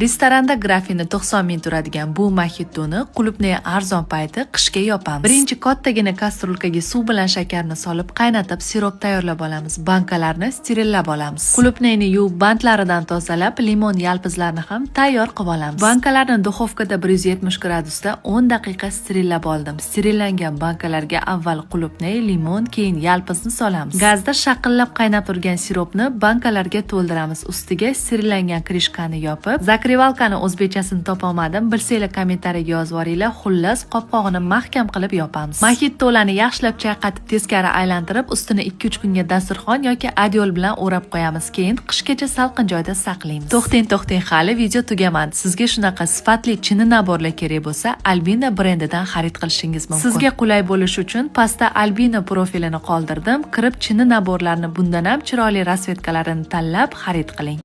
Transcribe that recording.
Restoranda grafini 90 ming turadigan bu moxitoni qulupnay arzon payti qishga yopamiz. Birinchi kattagina kastrulkaga suv bilan shakarni solib qaynatib, sirop tayyorlab olamiz. Bankalarni sterillab olamiz. Qulupnayni yuvib, bantlaridan tozalab, limon yalpizlarni ham tayyor qilib olamiz. Bankalarni duxovkada 170 gradusda 10 daqiqa sterillab oldim. Sterillangan bankalarga avval qulupnay, limon, keyin yalpizni solamiz. Gazda shaqillab qaynab turgan siropni bankalarga to'ldiramiz. Ustiga sterillangan крышка ni yopib, закрывалка ni o'zbekchasini topolmadim. Bilsanglar, kommentariyaga yozib yuboringlar. Xullas, qopqog'ini mahkam qilib yopamiz. Moxittolarni yaxshilab chayqatib, teskari aylantirib, ustini 2-3 kunga dasturxon yoki adyol bilan o'rab qo'yamiz. Keyin qishgacha salqin joyda saqlaymiz. To'xtang, to'xtang, hali video tugamadi. Sizga shunaqa sifatli chini набор lar kerak bo'lsa, Albina brendidan xarid qilishingiz mumkin. Sizga qulay bo'lishi uchun pastda Albina profilini qoldirdim. Kirib, chini набор larni bundan ham chiroyli расцветка larini tanlab xarid qiling.